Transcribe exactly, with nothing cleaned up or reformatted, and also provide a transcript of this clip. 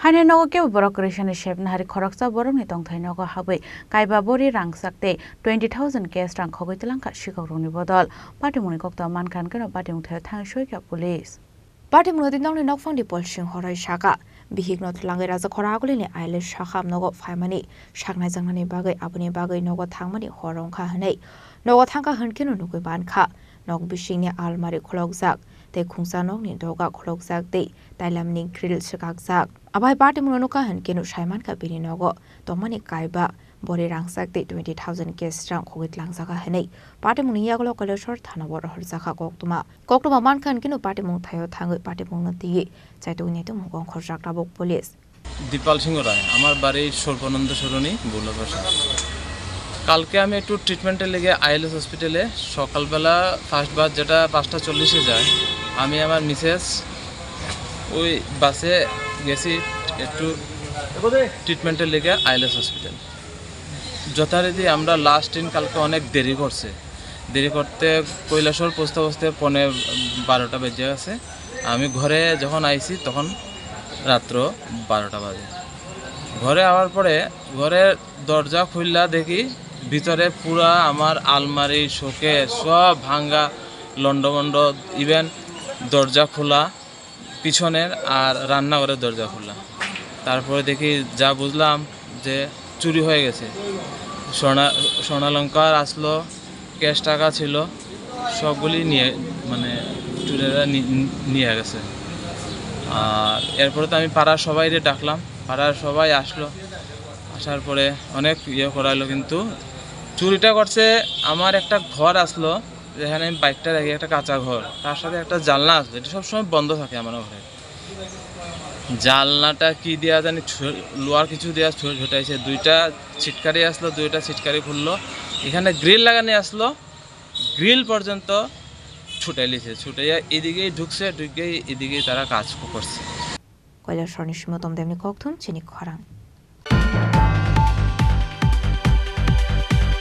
Haino nogo kebo borok kwrwisani sepna hari khoroksa borokni tongthai nogo habwi kaiba bori rangchak tei twenty thousand cash rang khogwi twlangkha sikokrokni bodol. Patimungni koktwma mankha hwnkhe no patimung thaio thangwi soikha police. Patimungno twi nokni nokphangni Polsing Horai saka, bihikno twlangwi Raja Khora Agulini Ailes sakha nogo phaimani saknai jaknani bagwi, aboni bagwi nogo thangmani hor wngkha hwnwi nogo thangkha hwnkheno nugwi mankha. Nok bisingni almari khulokjak tei khungsa nokni doga khulokjak tei tailamni grill swkakjak. Abai patimungno nukha hwnkheno saimankha bini nogo tongmani kaiba bori rangchak tei twenty thousand cash rang khogwi tlangjak hwnwi patimungni yagulo Kailashahar thanao rohorjakha koktwma. Koktwma mankha hwnkheno patimung thaio thangwi patimungno twiwi chaitokni tongmung ongkhorjak tabuk police. Deepal সিংহ রায়, আমার বাড়ি সর্বানন্দ সরণি, ভোলাপাশা। কালকে আমি একটু ট্রিটমেন্টের লেগে আইএলএস হসপিটালে সকালবেলা ফার্স্ট বাস যেটা পাঁচটা চল্লিশে যায়, আমি আমার মিসেস ওই বাসে গেছি একটু ট্রিটমেন্টের লেগে আইএলএস হসপিটাল। যথারীতি আমরা লাস্ট ট্রেন কালকে অনেক দেরি করছে, দেরি করতে কৈলাসহর পৌঁছতে পৌঁছতে পৌনে বারোটা বেজে গেছে। আমি ঘরে যখন আইছি তখন রাত্র বারোটা বাজে। ঘরে আওয়ার পরে ঘরের দরজা খুললা দেখি ভিতরে পুরা আমার আলমারি, শোকেস সব ভাঙ্গা, লন্ডভন্ড, ইভেন দরজা খোলা পিছনের আর রান্নাঘরের দরজা খোলা। তারপরে দেখি যা বুঝলাম যে চুরি হয়ে গেছে। স্বর্ণা-, স্বর্ণালংকার আসলো, ক্যাশ টাকা ছিল, সবগুলি নিয়ে, মানে, চুরেরা নি-, নিয়ে গেছে। আর এরপরে তো আমি পাড়ার সবাইরে ডাকলাম, পাড়ার সবাই আসলো, আসার পরে অনেক ইয়ে করাইলো, কিন্তু চুরিটা করছে আমার একটা ঘর আসলো, যেখানে আমি বাইকটা রাখি, একটা কাঁচা ঘর, তার সাথে একটা জানলা আসলো, এটা সবসময় বন্ধ থাকে আমার ঘরে। জানলাটা কি দিয়া জানি ছ-, লোহার কিছু দিয়া ছ-, ছুটাইছে। দুইটা ছিটকারি আসলো, দুইটা ছিটকারি খুললো। এখানে গ্রিল লাগানি আসলো, গ্রিল পর্যন্ত ছুটাইলিছে। ছুটাইয়া এদিকেই ঢুকছে, ঢুকেই এদিকেই তারা কাজ করছে। Kailashahar ni Simotom Demni kokthum chini khorang.